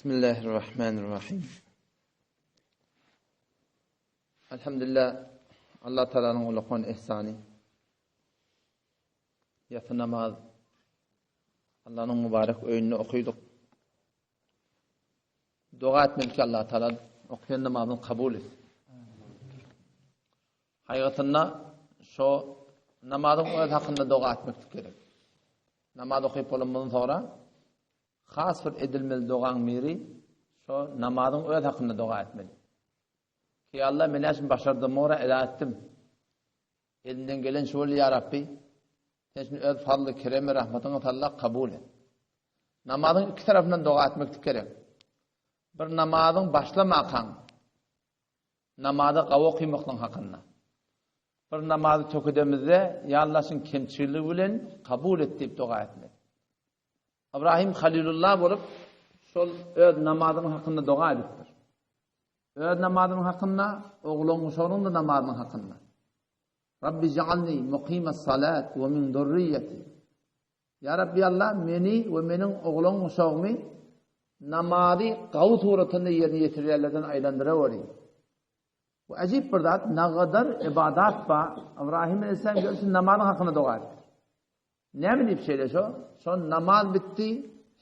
Bismillahirrahmanirrahim. Elhamdülillah Allah Teala'nın ulakan ihsany. Ýasy namaz Allah'ın mübarek öýünde okydyk. Doga etmeli ki Allah Teala okuyan namazyny kabul etsin. Haýgatynda şo namazyň öz hakynda doga etmek gerek. Namaz okyp bolandan soňra has bir edilmeli dogaň biri şo namazyň öz hakynda doga etmeli. Ki Allah men näçe başardym ora eda etdim. Elinden gelen şu boldy ya Rabbi. Sen şunu öz fazly keremi rahmatyňa salla kabul et. Namazyň iki tarapyndan doga etmek gerek. Bir namazyň başlamakaň Namazy gawy okymaklygyň hakynda. Bir namazy töküdemizde, Ýa Allah şuň kemçiligi bilen kabul et diýip doga etmeli. Ybrahim Halilullah bolup, şol öz namazynyň hakynda doga edipdir. Öz namazynyň hakynda, ogluň uşagynyň-da namazynyň hakynda. Rabbi ja'alni muqimas salat we min zurriyyati. Ýa Rabbi Allah meni we meniň oglan uşagymy namazy gawy suratynda ýerine ýetirýänlerden aýlandyraweri. Bu ajyp bir zat, nagadar ibadat ba. Ibrahim aleyhisselam gelip şu namazyň hakynda doga etdi. Näme diýip şeýle şo? Şo namaz bitdi,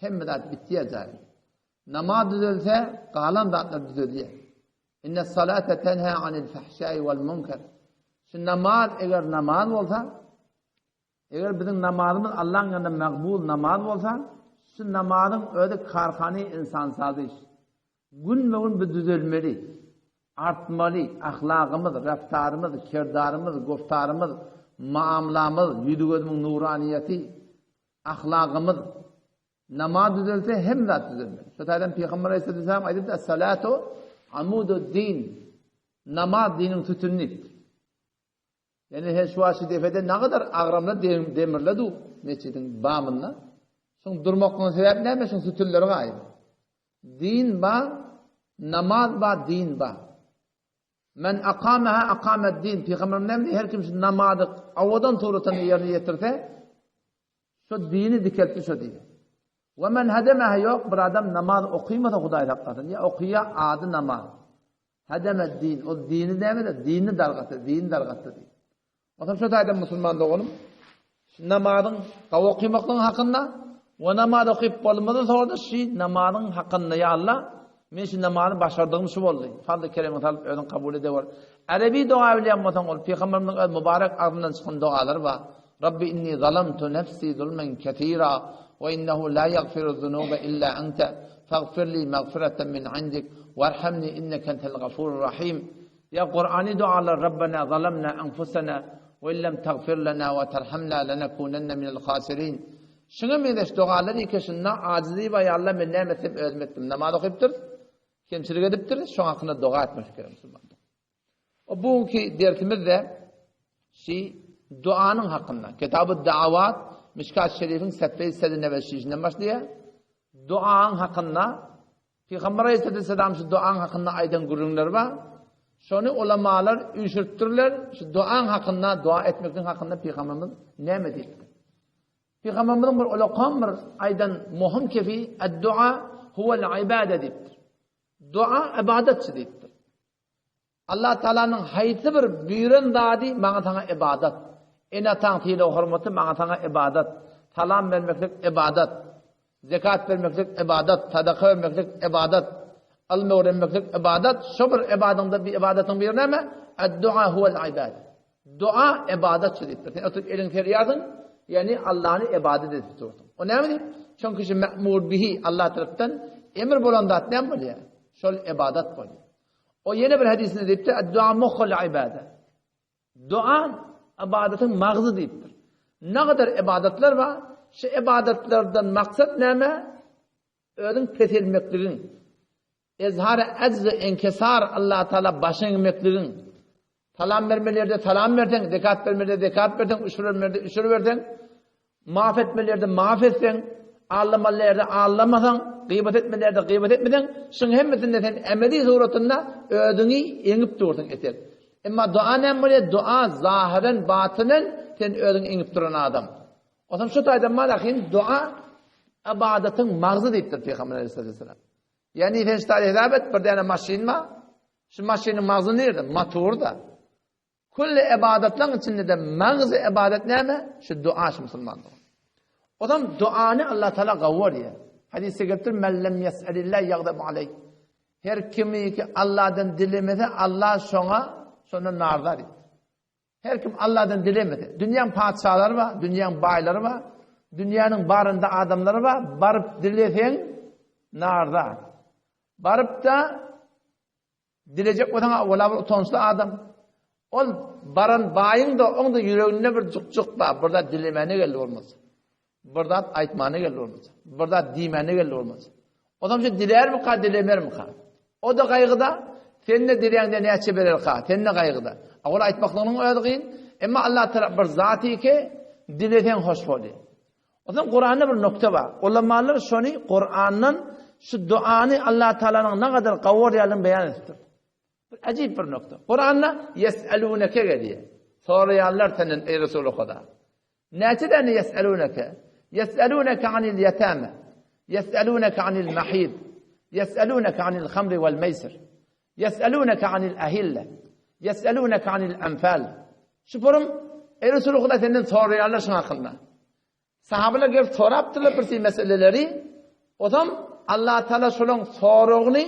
hemme zat bitdi ýa Namaz düzelse, galan zatlar düzelýär. Inne salate tenha anil fahşai wal munkar. Şu namaz eger namaz bolsa, Eger biziň namazymyz Allaň ýanynda magbul namaz bolsa, şu namazyň özi karhany insansazy iş. Günbe-gün biz düzelmeli, artmaly, ahlagymyz, raftarymyz, kerdarymyz, goftarymyz, maamlamyz, ýüzi-gözümiň nuraniýeti, ahlagymyz, namaz düzelse hemme zat düzelmeli. Şu taýdan Pygamber Aleyhisselam aýdypdy, Es-salatu amudud-din. Namaz diniň sütüni diýipdir. Ýöne her şu wagt şu depede nagadar agramly demirler dur mesjidiň bamynda. Şuň durmaklygyň sebäbi näme? Şuň sütünleri gaýyp. Din ba, namaz ba, din ba. Men akamaha akamet din. Pygamberimiz näme diýdi? Her kim şu namazy owadan suratynda ýerine ýetirse, şu dini dikeltdi şo diýdi. We men hadamaha ýok bir adam namaz okymasa Hudaý saklasyn. Ýa okyýa ady namaz. Hademed din, ol dini näme-de, dinini dargatdy, dini dargatdy diýdi. Onsoň şu taýdan musulman doganym, şu namazyň gawy okymaklygyň hakynda we namaz okyp bolmadan soňra-da şu namazyň hakynda ýa Allah, men şu namazy başardygym şu boldy. Fazly keremiňi salyp özüň kabul edewür. Arabi doga bilýän bolsaň ol pygamberimiziň öz mübarek agzyndan çykan dogalary bar. Rabbi inni zalamtu nefsi zulmen kesira we innehu la yagfiru zunuba illa ente fagfir li magfireten min indik warhamni inneke entel gafurur rahim. Ýa Kurany dogalar Rabbena zalamna enfusena we illem tagfir lena we terhamna lenekunenne minel hasirin. Şuňa meňzeş dogalar ýeke şunda ajizi bar ýa Allah men näme etsem özüm etdim. Namaz okypdyrys, kemçilik edipdiris, şoň hakynda doga etmek gerek musulman. O bugünki dersimiz-de şi duanyň hakynda. Kitabu Da'awat Mişkat Şerifiň sefeýi sedi nebeşişinden başlaýar. Duanyň hakynda Pygamber Aleyhisselam şu duanyň hakynda aýdan gürrüňleri bar. Şony ulamalar üýşüripdirler. Şu duanyň hakynda, dua etmekligiň hakynda Pygamberimiz näme diýipdir? Pygamberimiziň bir ulakan bir aýdan muhim kefi ad-dua huwal ibade diýipdir. Dua ibadatçy diýipdir. Allah Taalanyň haýsy bir buýran zady maňa saňa ybadat. Ene-ataň sylag-hormaty maňa saňa ybadat. Salam bermeklik ybadat. Zekat bermeklik ybadat, sadaka bermeklik ybadat. Ylym öwrenmeklik ybadat. Şo bir ybadyňda bir ybadatyň biri näme? Ad-dua huwal ibade. Dua ybadatçy diýipdir. Sen oturyp eliňi serýärsiň, ýagny Allany ybadat edip dursuň. O näme diýip? Çünki şu me'mur bihi Allah tarapdan emir bolan zat näme bolýar? Şol ybadat bolýar. O ýene bir hadysynda diýipdir, Ad-dua muhul ibade. Dua ibadatyň magzy diýipdir. Ne kadar ibadatlar bar, şu ibadatlardan maksat näme? Özüň peselmekligiň, ezhar-y ajz we inkisar Allah Taala baş egmekligiň, salam bermeli ýerde salam berseň, zekat bermeli ýerde zekat berseň, üşür bermeli ýerde üşür berseň, Maaf etmeli ýerde maaf etseň, aldamaly ýerde aldamasaň, gybat etmeli ýerde gybat etmeseň, şuň hemmesinde sen emeli suratynda özüňi eňip dursuň etek. Emma dua näme bolýar? Dua zahyren, batynen sen özüňi eňip duran adam. Onsoň şu taýdan bar ahyn dua ybadatyň magzy diýipdir Pygamber aleyhissalatu vesselam. Ýani sen şu taýda hesap et, bir däne maşyn bar. Şu maşynyň magzy nirde? Motorda. Külli ybadatlaryň içinde-de magzy ybadat näme? Şu dua şu musulman dogan. Odam duany Allah Taala gawy görýär. Hadysda gelipdir, Men lem yes'elillah yagdabu aleyh. Her kimi ki Allahdan dilemese, Allah şoňa şondan narzar diýipdir. Her kim Allahdan dilemese, dünýäň patyşalary bar, dünýäň baýlary bar, dünýäniň barynda adamlary bar, baryp dileseň narza. Baryp-da Dilejek bolsaň wala bir utançly adam. Ol baran baýyň-da oň-da ýüreginde bir juk-juk bar, bir zat dilemäne geldi bolmasa. Bir zat aýtmana geldi bolmasa. Bir zat diýmäne geldi bolmasa. Onam şu dilärmika, dilemermika? O-da gaýgyda, sen-de diläňde näçe bererka, sen-de gaýgyda. A ol aýtmaklygynyň özi kyn. Emma Allah tarap bir zat ki, dileseň hoş bolýar. Onsoň Kuranda bir nokta bar. Ulamalar şony Kurandan şu duany Allah Taalanyň nägadar gawurýandygyny beýan edipdir. Bir ajyp bir nokta. Kuranda yeseluneke gelýär. Soraýarlar senden eý Resul Huda. Näçe däne yeseluneke? Yeseluneke anil yetame. Yeseluneke anil mahid. Yeseluneke anil hamri wal meysir. Yeseluneke anil ahille. Yeseluneke anil enfal. Şu forum Ey Resul Huda senden soraýarlar şuň hakynda. Sahabalar gelip sorapdyrlar bir meseleleri. Ozam Allah Taala şolaň soragyny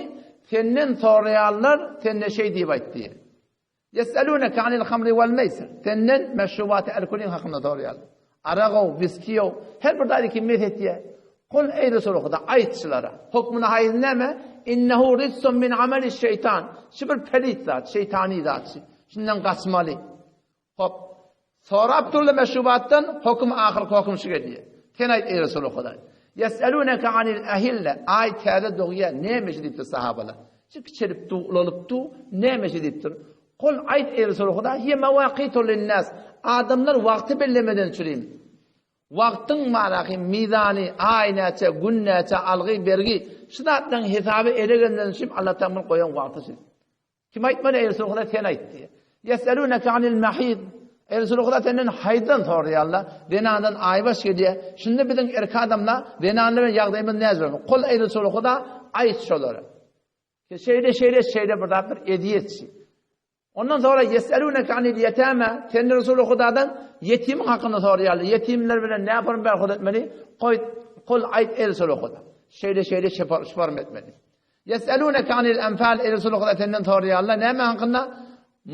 senden soraýarlar, senden şeý diýip aýtdy. Yeseluneke anil hamri wal meysir. Senden meşrubat alkolin hakynda soraýarlar. Aragow, wiskiýow, her bir zady kim mes etýär. Kul eý Resul Huda aýt şulara. Hukmuna haýyz näme? Innehu rijsun min ameli şeýtan. Şu bir pelit zat, şeýtany zat. Şundan gaçmaly. Hop. Sorap durlar meşrubatdan, hokum ahyrky hokum şu gelýär. Sen aýt eý Resul Huda. Yeseluneke anil ahille. Aý täze dogýar, näme şu diýipdir sahabalar. Şu kiçelip du, ulalyp du, näme şu diýipdir. Kul aýt eý Resul Huda, hiye mewakitu linnas. Adamlar wagty bellemeden çürim. Wagtyň manaky, mizany, aý näçe, gün näçe, algy, bergi, şu zatlaryň hesaby ele gelenden üçin Allah Taala muny goýan wagty şu. Kim aýtmady eý Resul Huda sen aýt diýe. Ýeseluneke anil mahid. Eý Resul Huda senden haýzdan soraýarlar. Zenandan aýbaş gelýär. Şunda biziň erkek adamlar zenanlar bilen ýagdaýymyz näz bolmaly? Kul eý Resul Huda aýt şolara. Şeýle şeýle şeýle bir zat bir ezýetçi. Ondan sonra yeseluneke anil yetama sen Resuly Hudadan ýetimiň hakyny soraýarlar. Ýetimler bilen näme form berhut etmeli? Koý kul aýt ey Resuly Huda. Şeýle şeýle şepar şeparm etmeli. Yeseluneke anil enfal ey Resuly Huda senden soraýarlar. Näme hakynda?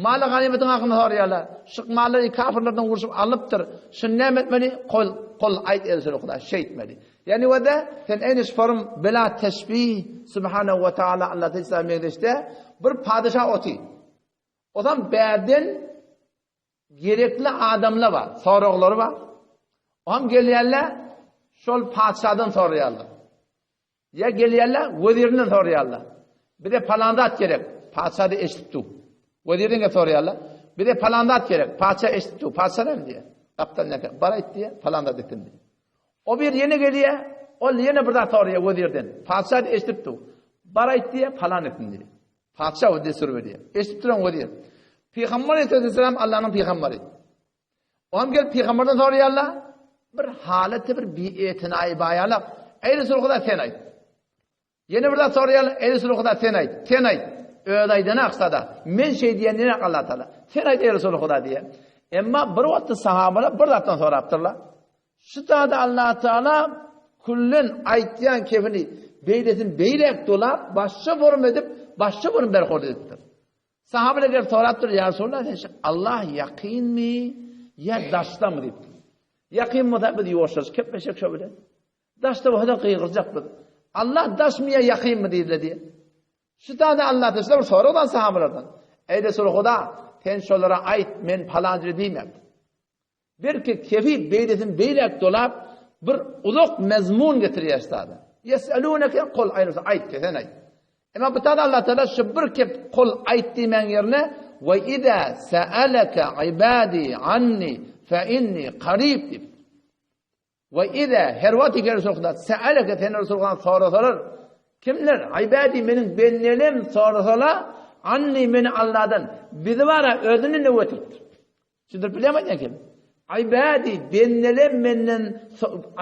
Mal ganymetiň hakynda soraýarlar. Şu mallary kafirlerden urşup alypdyr. Şuny näme etmeli? Kul kul aýt ey Resuly Huda şeýtmeli. Ýani wada sen eýni şform bela teşbih Subhanahu we Taala Allah Teala meňzeşde bir padyşa oty. Ozam bärden gerekli adamlar bar, soraglary bar. Oňam gelýärler, şol patyşadan soraýarlar. Ýa gelýärler, wezirinden soraýarlar. Bize palan zat gerek. Patyşa da eşidip dur. Wezirden gelip soraýarlar. Bize palan zat gerek. Patyşa eşidip dur. Patyşa näme diýýär? Gapdal näme? Bar aýt diýýär, palan zat etsin diýýär. O bir ýene gelýär, ol ýene bir zat soraýar wezirden. Patyşa da eşidip dur. Bar aýt diýýär, palan etsin diýýär. Patyşa o desur berýär. Eşidip duran wezir. Pygamber aleyhisselam Allah'yň pygamberi. Oňam gelip pygamberden soraýarlar. Bir halaty bir bietinaýy baýalak. Eý Resul Huda sen aýt. Ýene bir zat soraýarlar. Eý Resul Huda sen aýt. Sen aýt. Öz aýdany aksada. Men şeý diýenine Allah Taala. Sen aýt eý Resul Huda diýen. Emma bir wagtda sahabalar bir zatdan sorapdyrlar. Şu zady Allah Taala küllen aýtýan kefini beýlesin beýläk dolap, başga form edip, başga form berhor edipdir. Sahabeler gelip sorapdyr, Ýa Resulallah, sen şu Allah ýakynmy ýa daşdamy diýipdir. Ýakyn bolsa biz ýuwaşjaş kepleşek şo bilen. Daşda bolsa gygyrjak biz. Allah daşmy ýa ýakynmy diýdiler diýe. Şu zady Allah taşla bir soragdan sahabelerden. Eý Resul Huda, sen şolara aýt, men palanjy diýmem. Belki kefi beýlesin beýläk dolap bir uzak mezmun getirýär sada. Ýeseluneke kul aýrylsa aýt sen aýt. Emma bu tada Allah Taala şu bir kep kul aýt diýmegiň ýerine we iza sa'alaka ibadi anni fa inni qarib diýip. We iza her wagt eger Resul Huda sa'alaka sen Resul Huda sorasalar kimler ibadi meniň bendelem sorasalar anni meni Allahdan bizi bara özüni ne götüripdir. Düşündirip bilýärmi aýdýan kim? Ibadi bendelem menden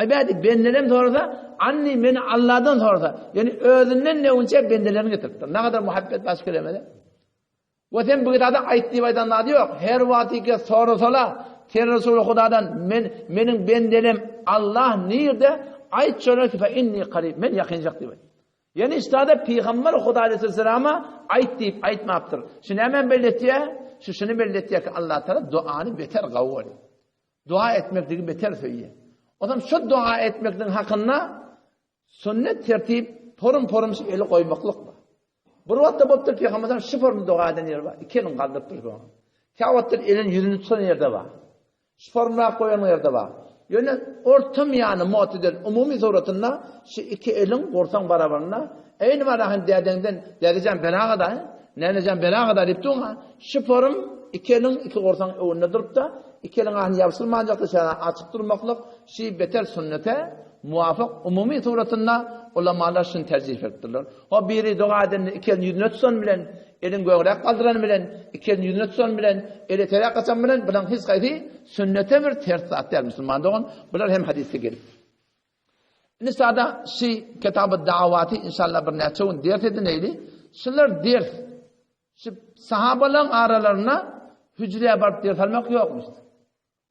ibadi bendelem sorasa, anni meni Allahdan sorasa, ýani özünden newinçe bendelerini getiripdir. Ne kadar muhabbet başga kelemede. We sen bu kitabda aýt diýip aýdan zady ýok. Her wagtyky sorasala, sen Resuly Hudadan men meniň bendelem Allah nirde aýt şolara ki fe inni karib men ýakynjak diýip aýt. Ýani istada pygamber Huda aleyhissalama aýt diýip aýtmapdyr. Şu näme belli etýär? Şu şuny belli etýär ki Allah Taala duany beter gawy bolýar. Dua etmekligi beter söýýär. O zaman şu dua etmekligiň hakynda Sünnet tertip porum-porum şu eli goýmaklyk bar. Bir wagtda bolupdyr Pygamberimiz şu formy doga eden ýeri bar. Iki elini galdyrypdyr şoňa. Käwagtda elini ýüzüni tutan ýerde bar. Şu formrak goýan ýerde bar. Ýöne orta miýany motidel umumy suratynda şu iki eliň gursaň barabarynda eýni barahan dädeňden dädejan belagada, nänejan belagada diýip durma. Şu form iki eliň iki gursaň öňünde durupda iki eliň ahyny ýabşyrmanjakda şära açyk durmaklyk şi beter sünnete Muwafyk umumy suratynda ulamalar şuny terjih beripdirler. Ho biri doga edende iki elini ýüzüne tutan bilen, elini gögräk galdyran bilen, iki elini ýüzüne tutan bilen, eli eteräk gaçan bilen bularyň hiç haýsy sünnete bir ters zat däl musulman dogan. Bular hem hadysda gelipdir. Indi sada şi Kitaby Da'waty inşallah bir näçe gün ders edineyli. Şular ders. Şu sahabalaryň aralarynda hüjrä baryp ders almak ýokmuş.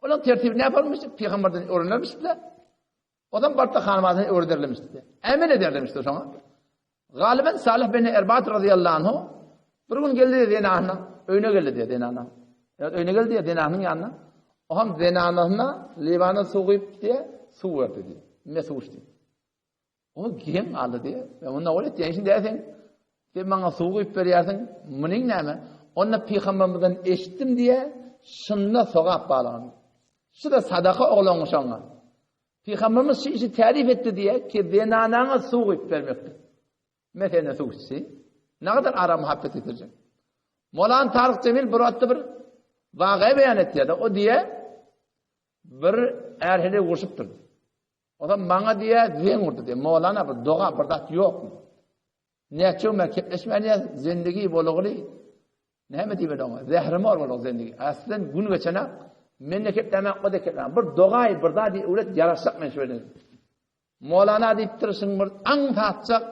Olaryň tertibi näme bolmuş? Pygamberden öwrenilmişdi. Ozan baryp-da hanymyna öwrederlemişdi. Emel ederlemişdi şoňa. Galiben Salih bin Erbat radıyallahu anhu bir gün geldi zenanyna, öýüne geldi diýär zenana. Ýa öýüne geldi diýär zenanyň ýanyna. O hem zenanasyna liwana suw guýup diýär, suw berdi diýär. Ne suw içdi. O geň galdy diýýär. Men onda ol etýän işin däl sen. Sen maňa suw guýup berýärsiň. Munyň näme? Onda pygamberimizden eşitdim diýýär. Şunda sogap barlygyny. Şu-da sadaka oglan şoňa. Pygamberimiz şu işi tärif etdi diýýär ki, zenanaňa suw guýup bermekdir. Mesele suw içsi. Ne kadar ara muhabbet getirjek. Molan Taryk Jemil bir wagtda bir wagay beýan etýär-de, o diýýär, bir är heleý urşupdyr. O-da maňa diýýär, zeň urdy diýýär. Mowlana bir doga, bir zat ýokmy? Näçe gün bäri kepleşmän ýa zendigi bolugly. Näme diýmeli oňa? Zährimar bolug zendigi. Aslen gün geçenak men-de keplämän, o-da keplämän. Bir dogaý, bir zat öwret, ýaraşsak men şu bilen. Mowlana diýipdir, şuň bir aňsatjak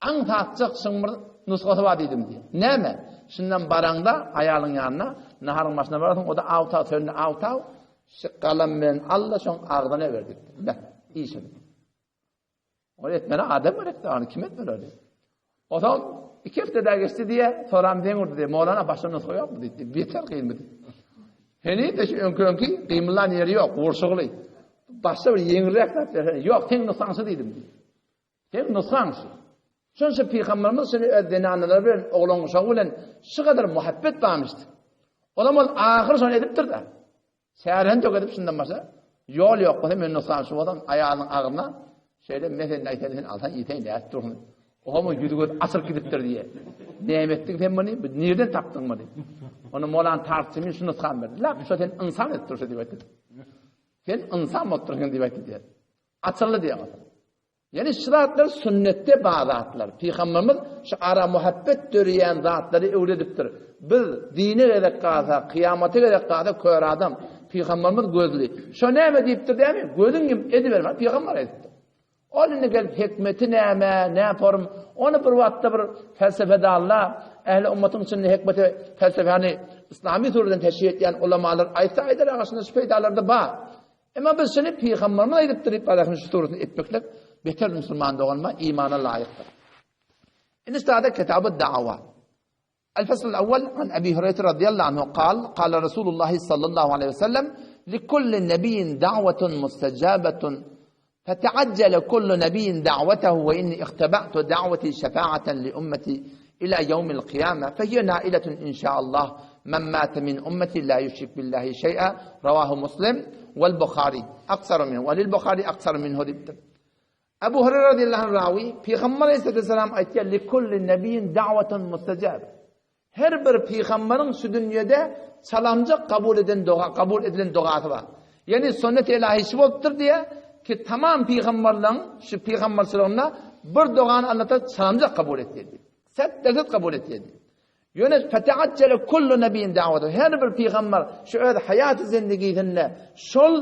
Aňsatjak şuň bir nusgasy bar diýdim diýýär. Näme? Şundan baraňda aýalyň ýanyna, naharyň başyna bararsyň, o-da awtaw, sende awtaw, şu galam bilen al-da şoň agzyna ber diýipdir. Beh, iş edip. Ony etmeli adam gerekdi, ony kim etmeli ony? Onsoň iki hepde daha geçdi diýýär, soram deň urdy diýýär. Mowlana başga nusga ýokmy diýdi. Beter kynmy diýdi. Heniz-de şu öňki-öňki gymyldan ýeri ýok, gurşugly. Başga bir ýeňilräk zat bersene. Ýok, seň nusgaň şu diýdim diýdi. Seň nusgaň şu. Şonça pygamberimiz şeýle öz zenanalary bilen, oglan-uşagy bilen şu gadar muhabbet barmyşdy. Olam ol ahyr şony edipdir-de. Çäresini dök edip şundan başa ýol ýok bolsa men nusgam şu bolsam aýalyň agzyna şeýle meselini aýtsaň sen alsaň iýseň nädip dursun. Oňa ýüzi göz açylyp gidipdir diýe. Näme etdiň sen muny? Bu nirden tapdyň muny? Ony Molan Tarçymy şu nusgany berdi. Lap şo sen ynsan edip durşy diýip aýtdy. Sen ynsan bolup dursuň diýip aýtdy diýe. Açyldy diýe. Ýani şu zatlar sünnetde bar zatlar. Pygamberimiz şu ara muhabbet döreýän zatlary öwredipdir. Biz dine gerek galsa, kyýamata gerek galsa kör adam. Pygamberimiz gözli. Şo näme diýipdir dämi? Gözüň ýumup ediberme. Pygamber aýdypdyr. Ol indi gelip hikmeti näme, nä form, ony bir wagtda bir felsefedalla, ähli ummatyň içinde hikmeti, felsefäni islami sureden teşrih edýän ulamalar aýtsa aýdar, aga şunda şu peýdalar-da bar. Emma biz şuny Pygamberimiz aýdypdyr diýip Allahyň şu surasyny etmeklik beter musulman doganyma imana laýykdyr. Indi şurada Kitabu Da'wa. El-Fasl al-Awwal an Abi Hurayra radhiyallahu anhu kal, kala Rasulullah sallallahu aleyhi ve sellem likulli nebiyyin da'wetun mustajabetun feteaccele kullu nebiyyin da'wetehu ve inni ihtaba'tu da'weti şefa'aten li ummeti ila yevmil kıyame fehiye nailetun inşaallah men mate min ummeti la yüşrik billahi şey'a ravahu Muslim vel Bukhari aksaru minhu ve lil Bukhari aksaru minhu diýipdir. Ebu Hureyre radıyallahu anh rawi Peygamber aleyhisselam aýtýar li kulli nebiyyin da'wetun mustajab. Her bir pygamberiň şu dünýede salamjak kabul eden doga, kabul edilen dogasy bar. Ýagny sünnet ilahi şu bolupdyr diýe ki tamam pygamberleň şu pygamberçiliginde bir dogany Allah Taala salamjak kabul etdi. Set derset kabul etdi. Ýöne feteaccele kullu nebiýin da'watahu. Her bir pygamber şu öz haýaty zindigisinde şol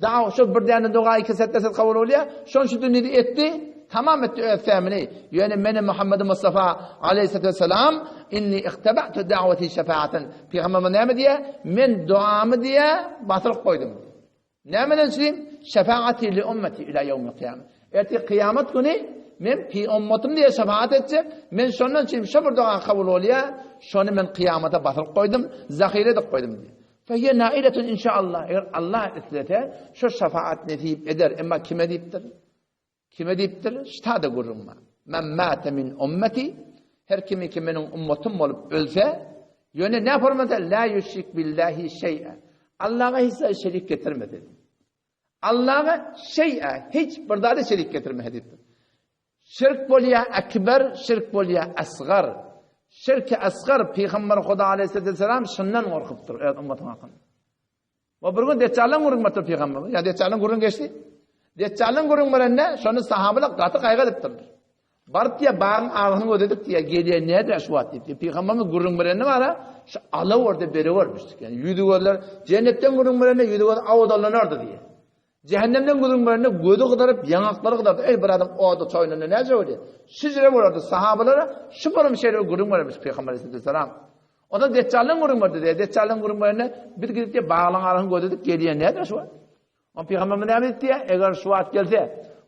dawa şol bir däne doga iki setde kabul bolýar. Şony şu dünýede etdi, tamam etdi öz sämini. Ýöne meni Muhammed Mustafa aleyhissalatu vesselam inni ihtaba'tu da'wati şefaaten. Pygamberimiz näme diýýär? Men duamy diýýär, basyryp goýdum. Nämeden üçin? Şefaati li ummeti ila ýewmil kyýame. Ertir kyýamat güni men pi ummatym diýe şefaat etjek. Men şondan üçin şo bir doga kabul bolýar. Şony men kyýamata basyryp goýdum, zahire edip goýdum diýýär. Fehiye nailetun inşaallah. Eger Allah islese, şo şefaat nesip eder. Emma kime diýipdir? Kime diýipdir? Ştada gürrüň bar. Men mate min ummeti, her kimi ki meniň ummatym bolup ölse, ýöne näme bolmasa la ýüşrik billahi şeý'e. Allaha hiç zat şerik getirmese. Allaha şeý'e hiç bir zady şerik getirmese diýipdir. Şirk bolýar ekber, şirk bolýar asgar. Şirki asgar Pygamber Huda aleyhisselam şundan gorkupdyr öz ummatynyň hakynda. We bir gün Deçjaldan gürrüň beripdir pygamberimiz. Ýa Deçjaldan gürrüň geçdi. Deçjaldan gürrüň berende şony sahabalar gaty gaýgy edipdirler. Baryp diýe bagyň arasyny gözledik diýe gelýän näde şu wagt diýip. Pygamberimiz gürrüň berende bara şu alaw orda bere görmüşdik. Ýani ýüzi gözler jennetden gürrüň berende ýüzi göz awdalanardy diýe. Cehennemden gürrüň berende gözi gyzaryp, ýaňaklary gyzardy. Eý bir adam oda çoýnanda näce bolýar? Şijre bolardy sahabalara şu borum şeýle gürrüň bermiş Pygamber aleyhisselam. Ondan Deccaldan gürrüň berdi diýýär. Deccaldan gürrüň berende biz gidip diýýär, baglaň arasyny gözledik, gelýän nädä şu wagt? On pygamberimiz näme diýdi diýýär? Eger şu wagt gelse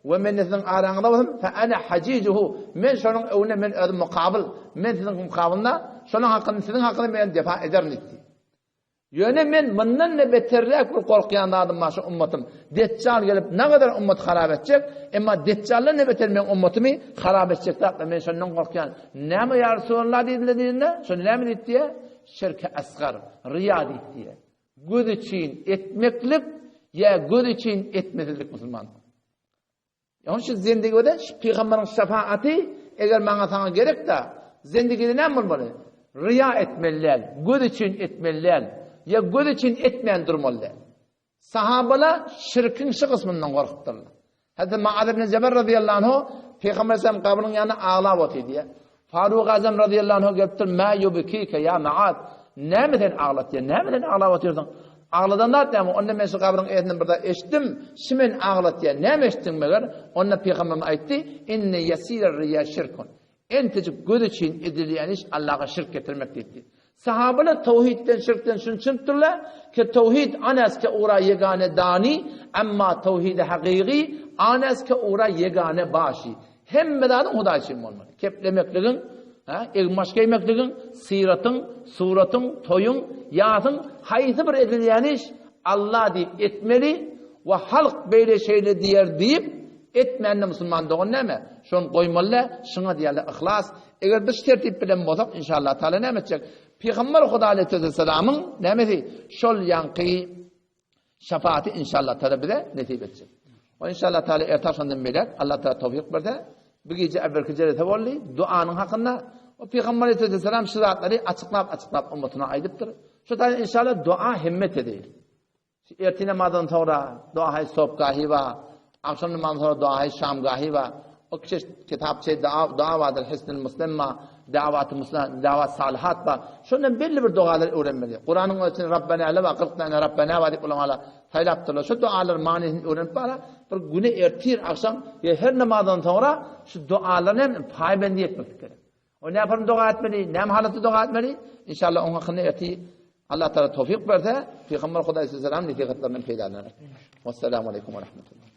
we men siziň araňyzda bolsam, fa ana hajijuhu. Men şonuň öňünde men özüm mukabyl, men siziň mukabylynda şonuň hakyny siziň hakyny men defa ederin diýdi. Ýöne men mundan-da beterräk bir gorkýan zadym bar şu ummatym. Deçjal gelip nagadar ummaty harap etjek, emma Deçjaldan-da beter meň ummatymy harap etjek zatlar, men şondan gorkýan. Näme ýa Resulallah diýdiler diýende, şonda näme diýdi diýýär? Şirki asgar, riýa diýdi diýýär. Göz üçin etmeklik ýa göz üçin etmesizlik musulman. Onuň üçin zendigide şu pygamberiň şefaaty eger maňa saňa gerek-de, zendigide näme bolmaly? Riýa etmeli däl, göz üçin etmeli däl, ýa göz üçin etmän durmaly däl. Sahabalar şirkiň şu gysmyndan gorkupdyrlar. Hazreti Maaz ibn Jebel razyýallahu anhu Pygamber aleyhisselam gabrynyň ýanynda aglap otyrdy. Faruk Azam razyýallahu anhu gelipdir, "Mä ýubkike ýa Maaz?" Näme seni aglatýar? Näme sen aglap otyrsyň? Agladan zat näme? Onda men şu gabryň eýesinden bir zat eşitdim, şu meni aglatýar. Näme eşitdiň meger? Onda pygamberimiz aýtdy, "Inne ýesirer riýa şirkun." Entejik göz üçin edilýän iş Allaha şirk getirmek diýipdi. Sahabalar towhidden, şirkden şuny çynypdyrlar ki, towhid an est ke ura ýegane dani, emma towhidi hakyky an est ke ura ýegane başi. Hemme zadyň Hudaý üçin bolmaly. Keplemekligiň, egin-baş geýmekligiň, syratyň, suratyň, toýuň, ýasyň haýsy bir edilýän iş Alla diýip etmeli we halk beýle-şeýle diýer diýip etmände musulman dogan näme? Şony goýmaly-da, şuňa diýerler yhlas. Eger biz şu tertip bilen bolsak, inşallah Taala näme etjek? Pygamber Huda aleyhisselamyň nämesi? Şol ýaňky şefaati inşallah Taala bize nesip etjek. O inşallah Taala ertir şondan beläk Allah Taala towfik berse, bu gije evvelki jelese boldy, duanyň hakynda o Pygamber aleyhisselam şu zatlary açyklap-açyklap ummatyna aýdypdyr. Şu taýdan inşallah dua himmet edil. Ertir namazdan soňra duahay sobgahi bar, agşam namazdan soňra duahay şamgahi bar. O kişi kitapça dua, dua bardyr, Hisnül Muslim bar, Dawaty Muslim, Dawat Salihat bar. Şondan belli bir dogalary öwrenmeli. Kuranyň öz içinde Rabbena bar, 40 tane Rabbena bar diýip ulamalar saýlapdyrlar. Şu dualar manysyny öwrenip bara, bir güne ertir, agşam ýa her namazdan soňra şu dualary hem paýbendi etmek gerek. O näme doga etmeli, näme halatda doga etmeli? Inşallah oň hakynda ertir Allah Taala towfik berse, Pygamber Hudaý sallallahu nesihatlaryndan peýdalanar. Wassalamu aleýkum we rahmetullah.